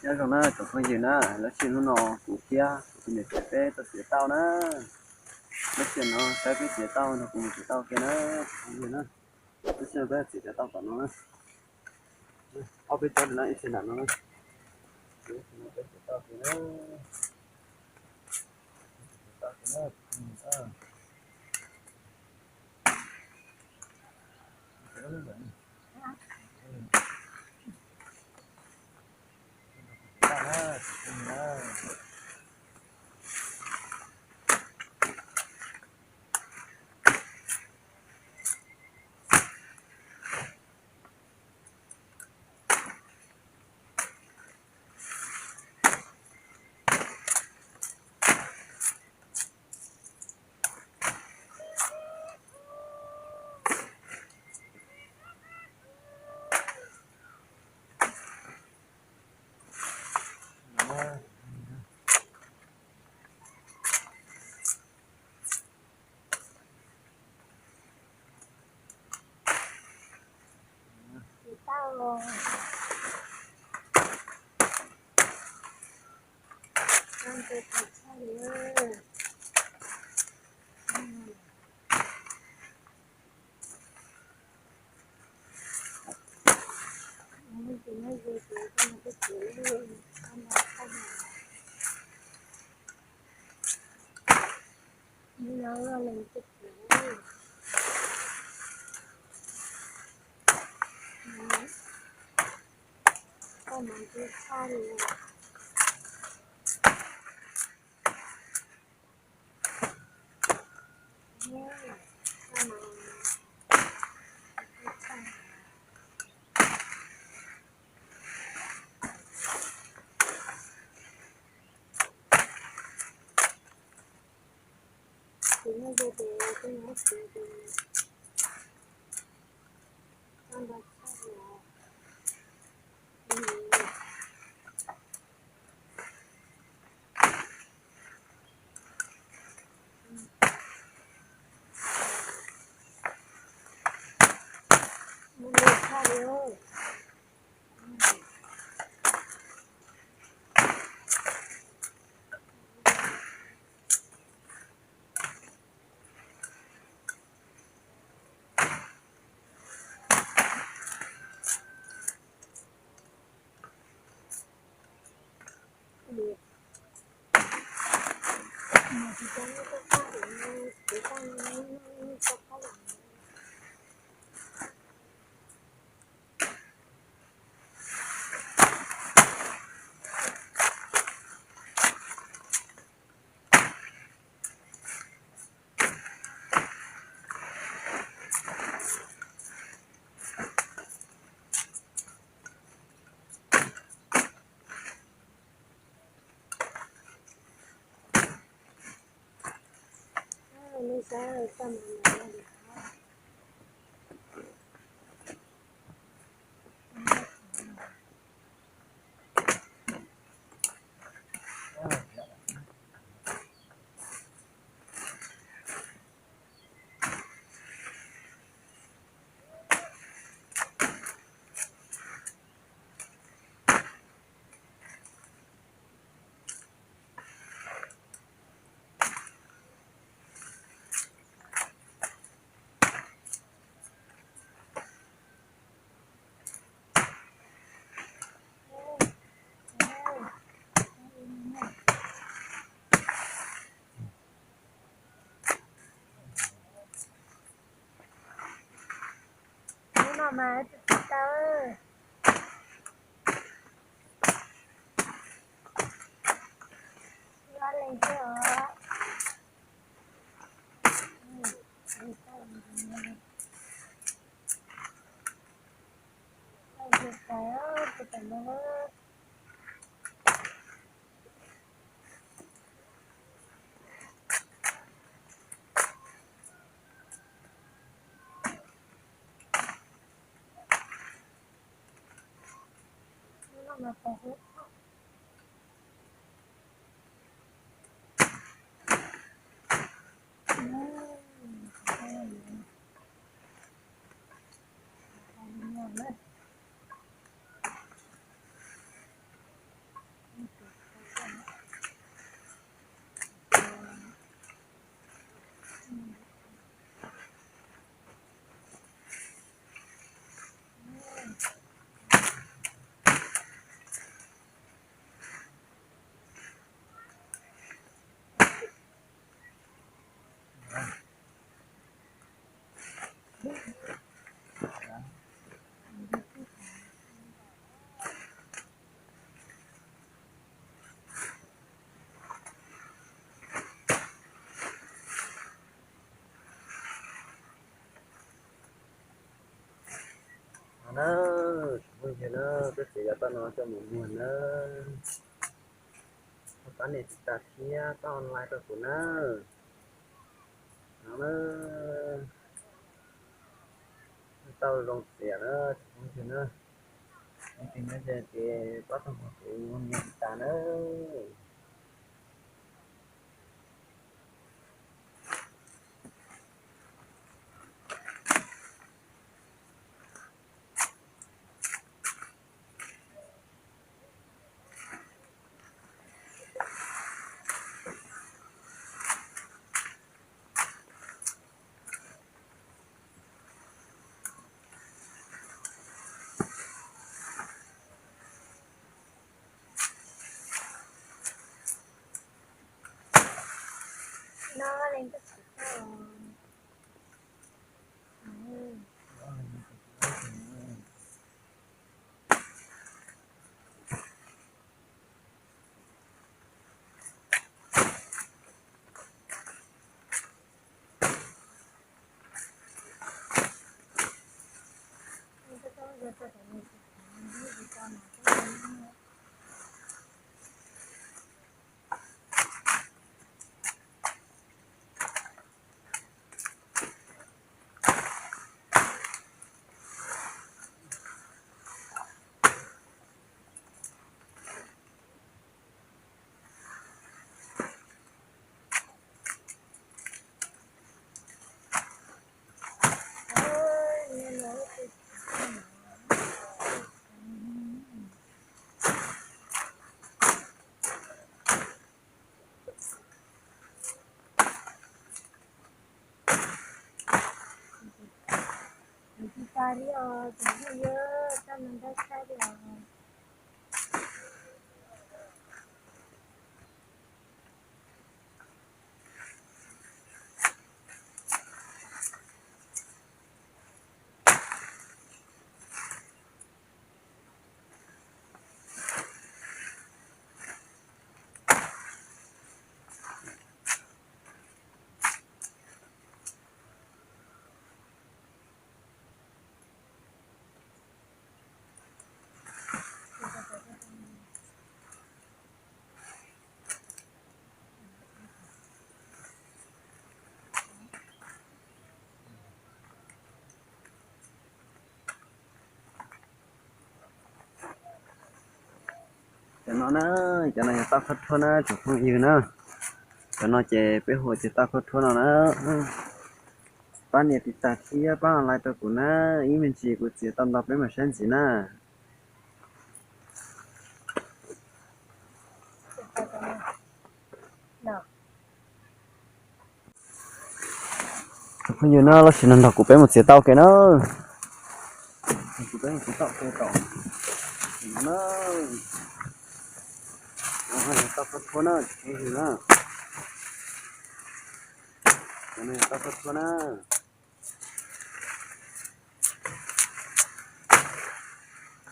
Nyob zoo na tsoom phooj ywg na, lub sij hawm hnub no kuv thiab kuv tus niam tsev peb tuaj txiav tauj na. Lub sij hawm no saib peb txiav tauj no kuv mus txiav tauj kiag na tsoom phooj ywg na. Lub sij hawm peb txiav cov tauj tom no na. Ob peb tsob no ib txhia nram no na. Peb txiav tauj kiag na. Txiav tauj kiag na. Hnub no mas tsis tau. Ua leej twg os? No na, tsoom phooj ywg na, peb txiav cov toj no coj mus muag na. Pab nias tiv tas thiab pab online rau kuv na. No na, tau zoo txiav na, tsoom phooj ywg na. Leej twg nyob ze ces pab tau nrog kuv nias tiv tas na. Tsis tas li os, tsoom phooj ywg, txaj muag ntab tshaj li os. Cov no na, cov no yog toj khaub thuab na tsoom phooj ywg na. Cov no ces peb hu tias toj khaub thuab no na. Pab nias tiv tas thiab pab like rau kuv na, ib me ntsis kuv txiav tau ntau peb mam saib ntxiv na. Tsoom phooj ywg na, los sis no nrog kuv peb mus txiav tau ke na. Kuv peb mus txiav tau ke tom no na. Toj khaub thuab na, tsoom phooj ywg na. Toj khaub thuab na.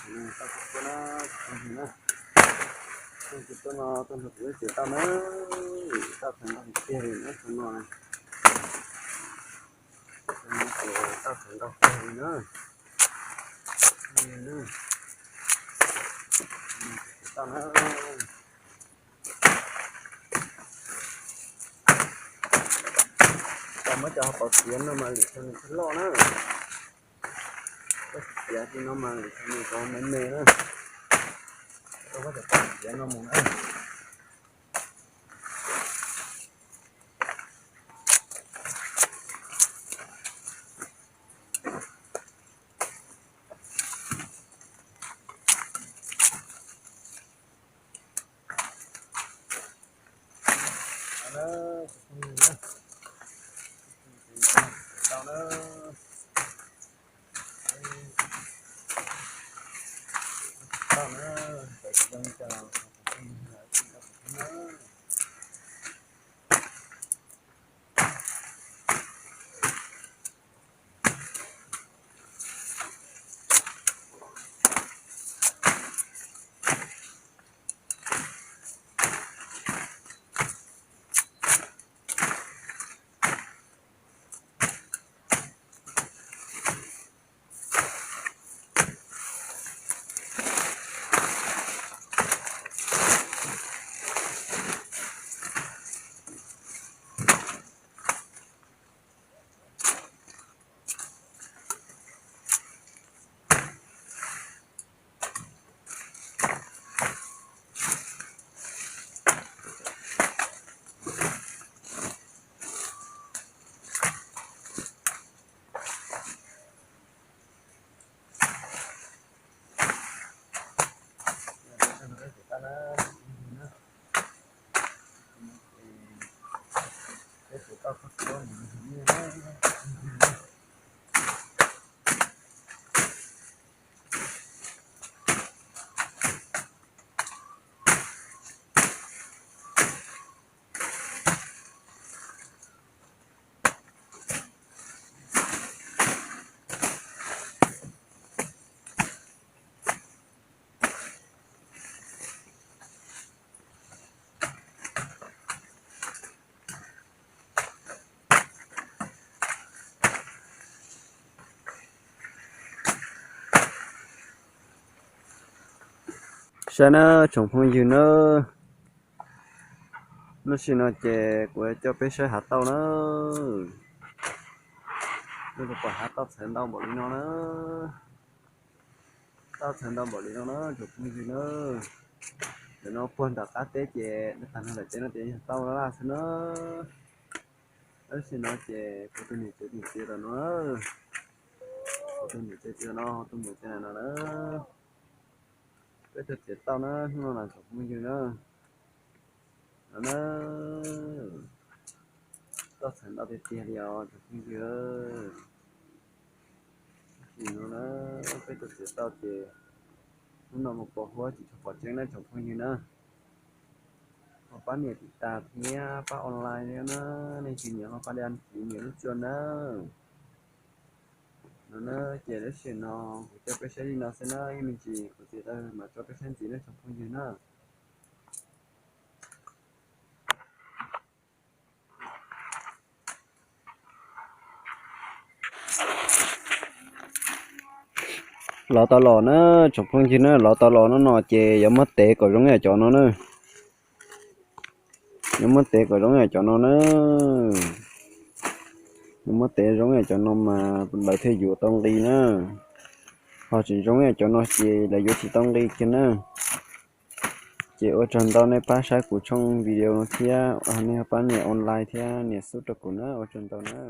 Toj khaub thuab na, tsoom phooj ywg na. Toj khaub thuab no, toj no kuv peb txiav tau na. Toj khaub thuab no tiag li na, toj no na. Toj khaub thuab no tiag li na. Muab cov hauv paus txiav no mas lwm xyoo nws thiaj loj na. Koj txiav li no mas lwm xyoo nws tau me me na. Koj muab cov paus txiav no mus na. Saib nawb tsoom phooj ywg nawb, lub sij hawm no ces kuv coj peb saib hav tauj nawb. Peb puas pom hav tauj txhawv ntau npaum li no na. Tauj txhawv ntau npaum li no na tsoom phooj ywg na. Ntawm no puag nram qab teb ces tag nrho nram teb no ces yog tauj laj laj xwb na. Lub sij hawm no ces kuv tus niam tsev tseem txiav tom no, kuv tus niam tsev txiav no, tus niam tsev no na. Peb tug txiav tauj na, hnub no na tsoom phooj ywg na. No na, tauj txhawv ntau tiag tiag li os tsoom phooj ywg. Sim no na, peb tug txiav tauj ces hnub no mus pos huab tsis tshua pom tseeb na tsoom phooj ywg na. Ho pab nias tiv tas thiab pab online thiab na, nej tsis nias ho pab nias lub tsua na. No na, ces lub sij hawm no kuv coj peb saib li no xwb na, ib me ntsis kuv txiav tau mam tso peb saib ntxiv na tsoom phooj ywg na. Lov tau los na, tsoom phooj ywg na, lov tau los no no ces yuav muab tev kom zoo ib yam cov no na. Yuav muab tev kom zoo ib yam cov no na. Yuav muab tev zoo ib yam cov no mas lawv thiaj yuav tau nqi na. Ho tsis zoo ib yam cov no ces lawv yuav tsis tau nqi kiag na. Ces ua tsaug ntau nej pab saib kuv tshooj video no thiab, nej pab nias online thiab nias sub rau kuv na, ua tsaug ntau na.